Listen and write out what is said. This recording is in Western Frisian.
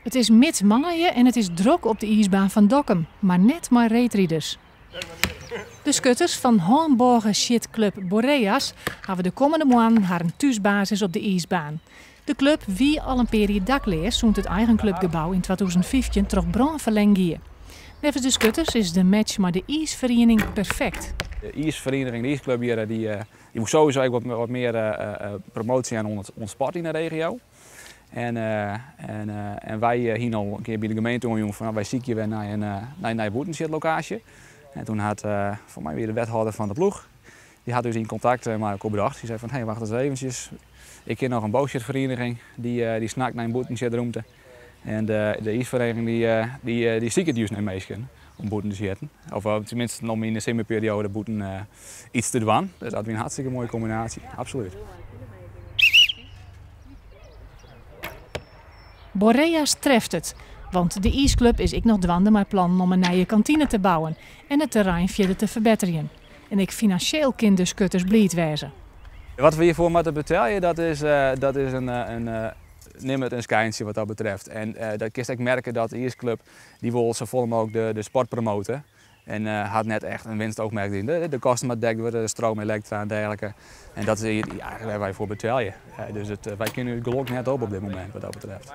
It is mids maaie en it is drok op de iisbaan fan Dokkum, mar net mei reedriders. De skutters fan hânbôgesjitklup Boreas hawwe de kommende moannen harren thúsbasis op de iisbaan. De klup wie al in pear jier dakleas sûnt it eigen klupgebou yn 2015 troch brân ferlern gie. Neffens de skutters is de match mei de iisferiening perfekt. De iisferieniging, de iisklup hjir, dy woe sowieso ek wat mear promotie jaan oan sport yn de regio. En en wy hiene al in kear by de gemeente oanjûn fan wy sykje wer nei in nei in nije bûtensjitlokaasje. En toen hat foar my wie de wethâlder Van der Ploeg, dy hat ús yn kontakt mei elkoar brocht. Dy sei fan hé, wacht ris eventsjes, ik kin noch in bôgesjitferieniging, dy snakt nei in bûtensjitrûmte. En de iisfereniging dy siket júst nei minsken om bûten te sjitten. Of teminsten om yn de simmerperioade bûten iets te dwaan. Dus dat wie in hartstikke moaie kombinaasje, absolút. Boreas treft it, want de iisklup is ek noch dwaande mei plannen om in nije kantine te bouwen en it terrein fierder te ferbetterjen. En ek finansjeel kin de skutters bliid wêze. Wat we hjirfoar moatte betelje, dat is, dat is in, in nim it in skeintsje wat dat betreft. En dat kinst ek merke dat de iisklup, dy wol safolle mooglik de sport promote. En hat net echt in winstoogmerk deryn. De kosten moatte dekt wurde, de stroom, elektra en dergelijke. En dat is ja, wêr't wy foar betelje. Dus it, wy kinne it gelok net op op dit momint wat dat betreft.